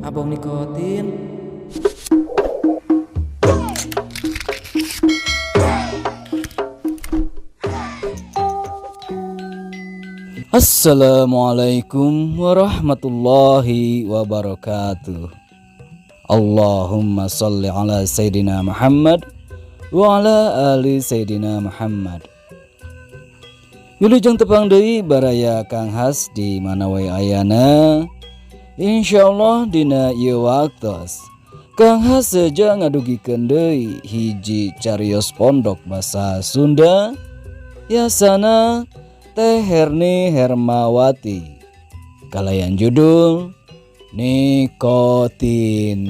Abong nikotin. Assalamualaikum warahmatullahi wabarakatuh. Allahumma salli ala Sayyidina Muhammad wa ala ali Sayyidina Muhammad. Wilujeng tepang deui baraya Kang Has di mana wae ayana. Insyaallah dina ieu waktos Kang Has seja ngadugikeun deui hiji carios pondok basa Sunda yasana Teh Herni Hermawati kalayan judul Nikotin.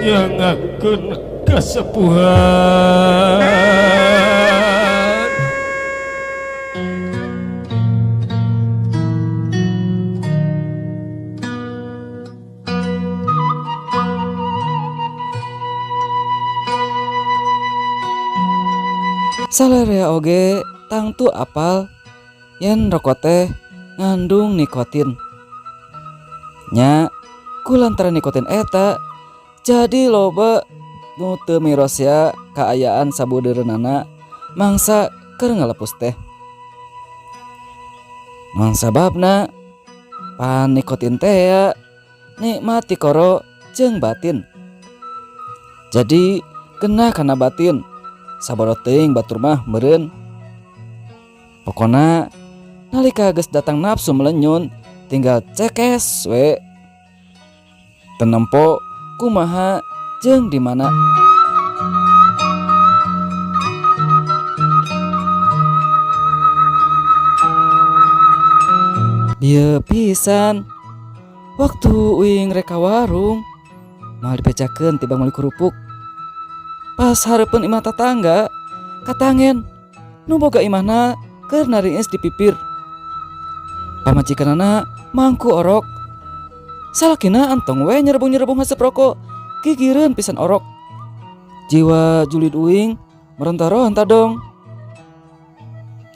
Nyangakeun kasepuhan. Salarea oge tangtu apal yen rokok teh ngandung nikotin. Nya kulantaran nikotin eta jadi loba nu teu mirosya kaayaan sabudeureunana mangsa keur ngalepus teh. Naon sababna? Pan nikotin teh ya nikmat tikoro jeung batin. Jadi kena kana batin sabaro teuing batur mah meureun. Pokona nalika geus datang nafsu melenyun tinggal cekes we. Tenempo kumaha jeung di mana. Bieu pisan waktu uing rek ka warung moal dibejakeun tibang meuli kerupuk. Pas hareupeun imah tatangga katangen nu boga imahna keur nariis di pipir. Pamajikanana mangku orok. Salakina antong we nyerebung-nyerebung haseup rokok, gigireun pisan orok. Jiwa julid uing meronta-ronta dong.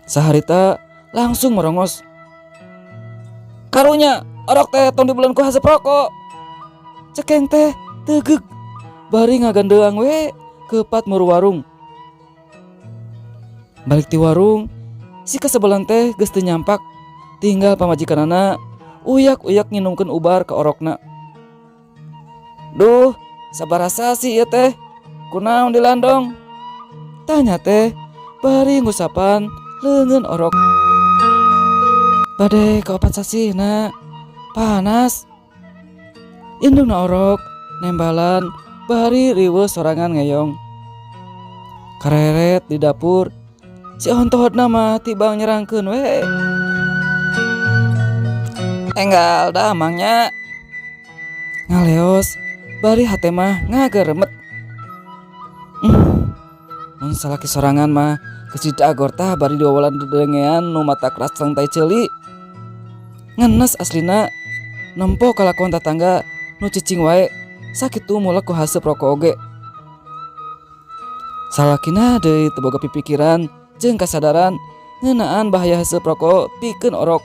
Saharita langsung merongos. Karunya orok teh tong dibulan ku haseup rokok. Cekeng teh tegeuk bari ngagandeang we kepat muru warung. Balik ti warung, si kasebelan teh geus teu nyampak, tinggal pamajikanana uyak-uyak nginumkeun ubar ka orokna. Duh, sabarasa sih ieu teh. Kunaon dilandong? Tanya teh bari ngusapan leungeun orok. Bade kaopat sasihna, panas. Indungna orok nembalan bari riweuh sorangan ngeyong. Kareret di dapur, si ontohotna mah tibang nyerangkeun we. Enggal damangnya. Ngaleos bari hate mah ngageremet. Mun salaki sorangan mah geus didagor tah bari diwawalan dedengean nu mata keras sareng tai ceuli. Ngenes aslina nempo kalakuan tatangga nu cicing wae sakitu mulek ku haseup rokok oge. Salakina deui teu boga pipikiran jeung kasadaran ngeunaan bahaya haseup rokok pikeun orok.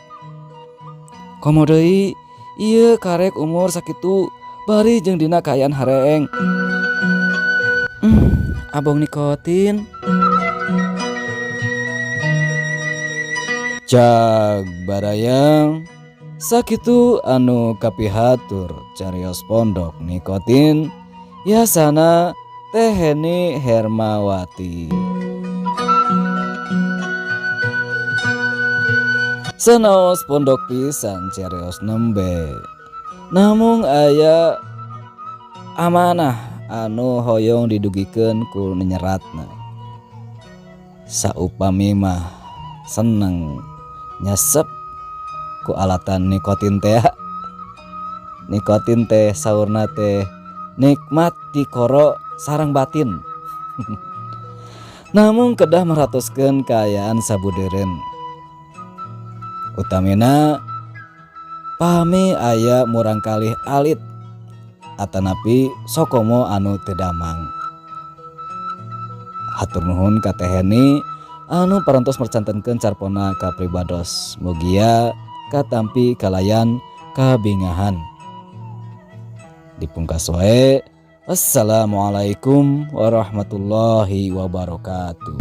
Komo deui ieu karek umur sakitu bari jeung dina kaayaan hareeng. Abong nikotin. Cag barayang sakitu anu kapihatur carios pondok nikotin yasana Teh Heni Hermawati. Sanaos pondok pisan carios nembe. Namung aya amanah anu hoyong didugikeun ku nyeratna. Saupami mah seneng nyesep ku alatan nikotin teh. Nikotin teh saurna teh nikmat tikoro sareng batin. Namung kedah merhatoskeun kaayaan sabudeureun. Utamina pami aya murangkalih alit atanapi sokomo anu teu damang. Hatur nuhun ka Teh Heni anu parantos mercantenkeun carpona ka pribados. Mugia katampi kalayan Kabingahan. Dipungkas wae. Assalamualaikum warahmatullahi wabarakatuh.